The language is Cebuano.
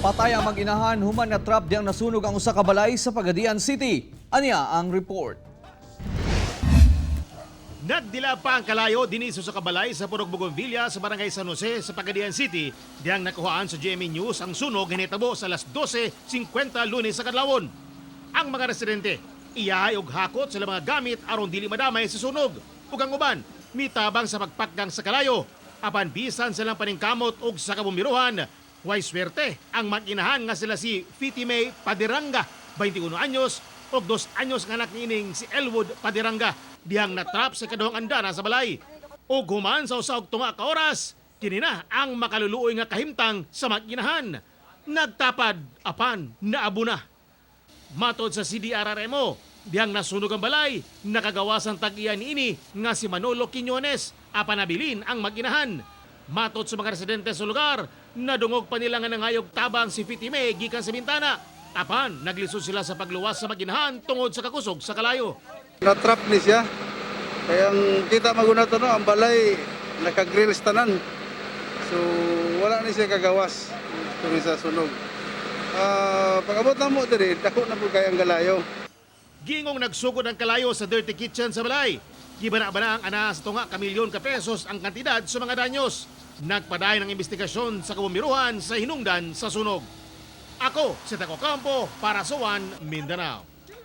Patay ang mag-inahan human na trap diyang nasunog ang usa ka balay sa Pagadian City. Ania ang report. Nagdila pa ang kalayo dinhi sa kabalay sa Purok Bougainvillea sa Barangay San Jose sa Pagadian City. Diyang nakuhaan sa GMA News ang sunog nga nitabo sa alas 12:50 Lunes sa kadlawon. Ang mga residente iyahay og hakot sa mga gamit aron dili madamay sa sunog. Ug ang uban mitabang sa pagpakgang sa kalayo apan bisan silang paningkamot og sa kabumbiruhan, way swerte ang mag-inahan nga sila si Fitime Padiranga, 21 anyos, og 2 anyos nga anak niining si Elwood Padiranga dihang natrap sa kaduhang andana sa balay. Og human sa usa og tunga ka oras, kini na ang makaluluoy nga kahimtang sa mag-inahan. Nagtapad apan naabo na. Matod sa CDRRMO, dihang nasunog ang balay, nakagawas ang tag-iya niini nga si Manolo Quiñones apan nabilin ang mag-inahan. Matod sa mga residente sa lugar, nadungog pa nila nga nangayog tabang si Fitime gikan sa bintana. Apan naglisod sila sa pagluwas sa mag-inahan tungod sa kakusog sa kalayo. Natrap ni siya. Kaya ang kita maguna to no, ang balay naka-grills tanan. So wala ni siya kagawas tungod sa sunog. Pag-abot na mo diri, dako na po kay ang galayo. Gingong nagsugod ang kalayo sa dirty kitchen sa balay. Gibana-bana ang ana sa tunga ka milyon ka pesos ang kantidad sa mga danyos. Nagpadayon ang investigasyon sa kabumiruhan sa hinungdan sa sunog. Ako, si Taco Campo para sa One Mindanao.